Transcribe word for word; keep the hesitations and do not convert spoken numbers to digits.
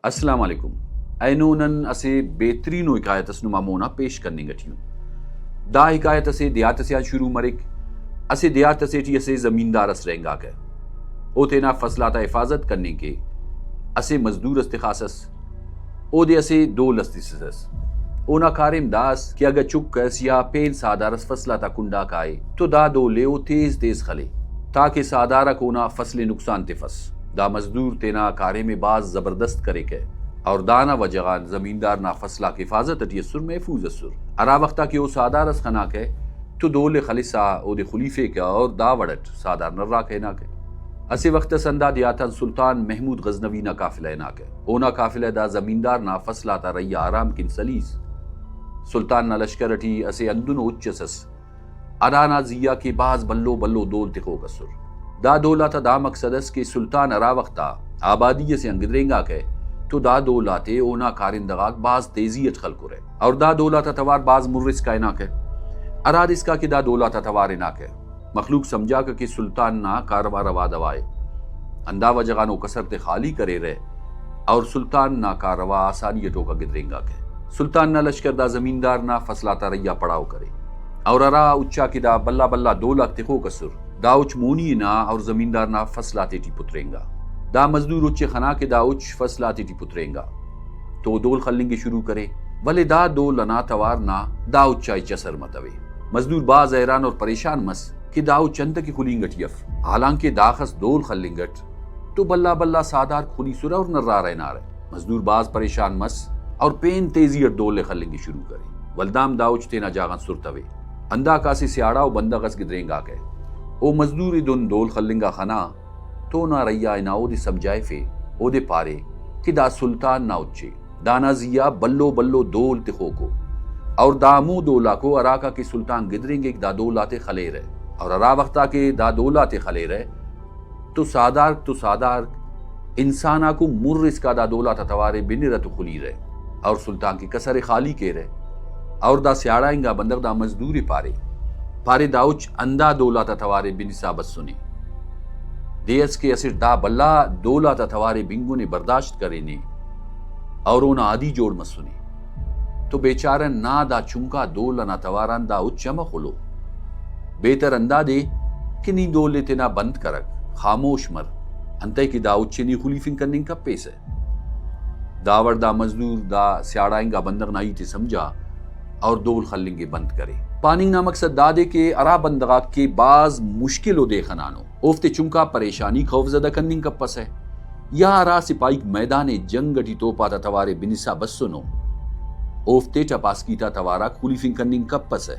السلام علیکم۔ اینو نن اسہ بہترین و حکایت اس نما مونا پیش کننگ اٹی اُن۔ دا حکایت اسہ دیہات اسے آن شروع مریک۔ اسہ دیہات اسے ٹی اسہ زمیندار اس رہنگاکہ۔ او تینا فصل آتا حفاظت کننگ کے اسہ مزدور اس تخاسس۔ اودے اسہ دول اس تسسس۔ اونا کاریم دا ئس کہ اگہ چک ئس یا پین ساہدار ئس فصل آتا کنڈا کائے تو دا دول ئے او تیز تیز خلے تاکہ ساہدارک اونا فصل ئے نقصان تفس۔ دا مزدور تینا کاریم ئے بھاز زبردست کریکہ اور دانا وجہ غان زمیندار نا فصل آک حفاظت ٹی اسر، محفوظ اسر۔ ہرا وخت آ کہ او ساہدار ئس خناکہ تو دول ئے خلسا اودے خلیفیکہ اور دا وڑ ئٹ ساہدار نراکہ ہناکہ۔ اسہ وخت ئس ہندا دیہاتان سلطان محمود غزنوی نا قافلہ ہناکہ۔ اونا قافلہ دا زمیندار نا فصل آتا رہی آ آرام کن سلیس۔ سلطان نا لشکر ٹی اسہ ہندنو اُچ ئس ئس، ہرانا زی آ کہ بھاز بھلو بھلو دول تخوک اسر۔ دا دول آتا دا مقصد ئس کہ سلطان ہرا وخت آ آبادی ئسے آن گدرینگاکہ تو دا دول آتے اونا کارندہ غاک بھاز تیزی ئٹ خلکرہ اور دا دول آتا توار بھاز مُر اسکا ہناکہ۔ ہرا دے اسکا کہ دا دول آتا توار ہناکہ، مخلوق سمجھاکہ کہ سلطان نا کاررواہ روا دوا ءِ۔ ہندا وجہ غان او کسر تے خالی کریرہ اور سلطان نا کاررواہ آسانی اٹ اوکا گدرینگاکہ۔ سلطان نا لشکر دا زمیندار نا فصل آتا رہی آ پڑاؤ کرے اور ہرا اُچا کہ دا بھلا بھلا دول آک تخوک اسر، دا اُچ مونی ہنا اور زمیندار نا فصل آتے ٹی پترینگا۔ دا مزدور اُچ ءِ خنا کہ دا اُچ فصل آتے ٹی پترینگا تو دول خلنگ ءِ شروع کرے، ولے دا دول ئنا توار نا دا اُچ آ ہچ اثر متوے۔ مزدور بھاز حیران اور پریشان مس کہ دا اُچ انتکہ خلینگ ٹی اف، حالانکہ داخس دول خلنگ اٹ تو بھلا بھلا ساہدارک خلیسرہ اور نرارہ ہنارہ۔ مزدور بھاز پریشان مس اور پین تیزی اٹ دول ءِ خلنگ ءِ شروع کرے، ولدا ہم دا اُچ تینا جاگہ غان سرتوے۔ ہنداکا اسہ سیاڑا و بندغ اس گدرینگاکہ۔ او مزدور ءِ دن دول خلنگ آ خنا تو اونا رہی آ ہنا اودے سمجھائفے، اودے پارے کہ دا سلطان نا اُچ ءِ، دانا زی آ بھلو بھلو دول تخوکو اور دا ہمو دول آکو ہراکا کہ سلطان گدرینگک دا دول آتے خلیرہ اور ہرا وخت آ کہ دا دول آتے خلیرہ تو ساہدارک تو ساہدارک انسان آکو مُر اسکا دا دول آتا توارے بنرہ تو خلیرہ اور سلطان کہ کسر ءِ خالی کیرہ اور دا سیاڑا انگا بندغ دا مزدور ءِ پارے، پارے دا اُچ ہندا دول آتا توارے بنسا بسنے۔ دے اس کہ اسٹ دا بھلا دول آتا توارے بنگنے برداشت کرینے اور اونا عادی جوڑ مسنے تو بیچارہ نا دا چنکا دول ئنا تواران دا اُچ امہ خلو؟ بہتر ہندادے کہ نی دول ءِ تینا بند کرک، خاموش مر، انتئے کہ دا اُچ ءِ نی خلیفنگ کننگ کپیسہ۔ داوڑ دا مزدور دا سیاڑا انگا بندغ نا ہیت ءِ سمجھا اور دول خلنگ ءِ بند کرے۔ پاننگ نا مقصد دادے کہ ہرا بندغ آک کہ بھاز مشکل و دے خنانو، اوفتے چنکا پریشانی خوفزدہ کننگ کپسہ، یا ہرا سپاہیک میدان جنگ ٹی توپ آتا توارے بنسا بسنو، اوفتے ٹپاسکی تا توار آک خلیفنگ کننگ کپسہ۔